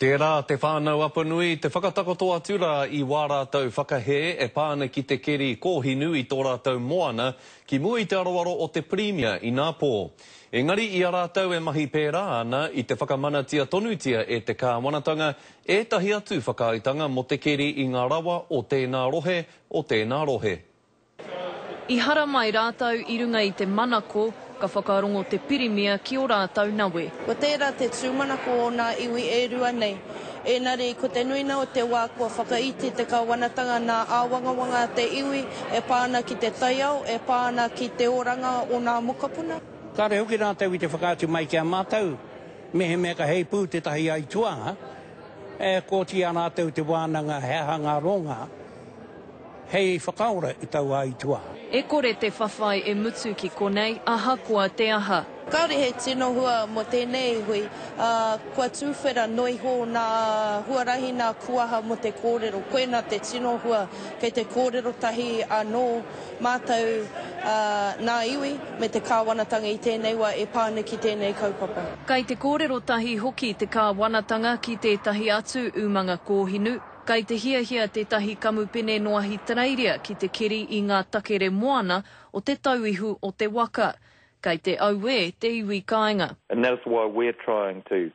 Tērā Te Whānau Apanui te whakatakoto atu rā i wā rātou whakahē e pā ana ki te keri kōhinu i tō rātou moana ki mua i te aroaro o te Pirimia inapō. Engari i a rātou e mahi pērā ana, i te whakamanatia tonutia e te kāwanatanga ētahi atu whakaaetanga mō te keri i ngā rawa o tēnā rohe, o tēnā rohe. I haramai rātou i runga i te manako ka whakarongo te Pirimia ki o rātou nawe. Ko tērā te tūmanako o nā iwi e rua nei. Ēnari, ko te nuina o te wā kua whakaiti te kāwanatanga nā āwangawanga a te iwi e pā ana ki te taiao, e pā ana ki te oranga o nā mokopuna. Kāre hoki rātou i te whakaatu mai ki a mātou mehemea ka heipū tētahi aituā, e kōti a rātou te wānanga he aha ngā rōngā. Hei whakaora i taua aituā. E kore te whawhai e mutu ki konei, ahakoa te aha. Kāore he tino hua mō tēnei hui, ā, kua tūwhera noa iho nā huarahi, nā kuaha mō te kōrero. Koinā te tino hua, kei te kōrero tahi anō mātou, ā, nā iwi me te kāwanatanga i tēnei wā e pā ana ki tēnei kaupapa. Kei te kōrero tahi hoki te kāwanatanga ki tētahi atu umanga kōhinu, Kei te hiahia tētahi kamupene nō Ahitereiria ki te keri i ngā takere moana o te tauihu o te waka. Kei te auē te iwi kāinga. And that is why we're trying to,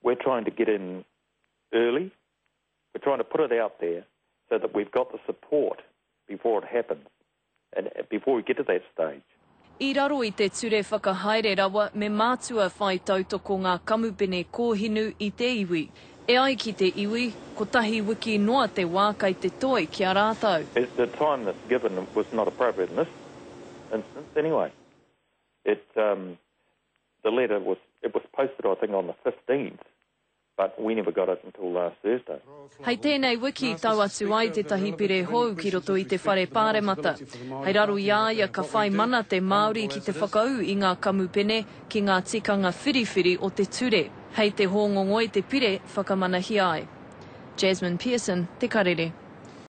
we're trying to get in early, we're trying to put it out there so that we've got the support before it happens. And before we get to that stage. I raro i te ture whakahaere rawa me mātua whai tautoko ngā kamupene kōhinu i te iwi. E ai ki te iwi, kotahi wiki noa te wā kei te toi ki a rātou. The time that's given was not appropriate in this instance anyway. It, um, the letter was, it was posted I think on the 15th But we never got it until last Thursday. Hei tēnei wiki tau atu ai tētahi pire hou ki roto i te Whare Pāremata. Hei raro i a ia ka whai mana te Māori ki te whakaū i ngā kamupene ki ngā tikanga whiriwhiri o te ture. Hei te Hōngongoi te pire whakamanahia ai. Jasmine Pearson, Te Karere.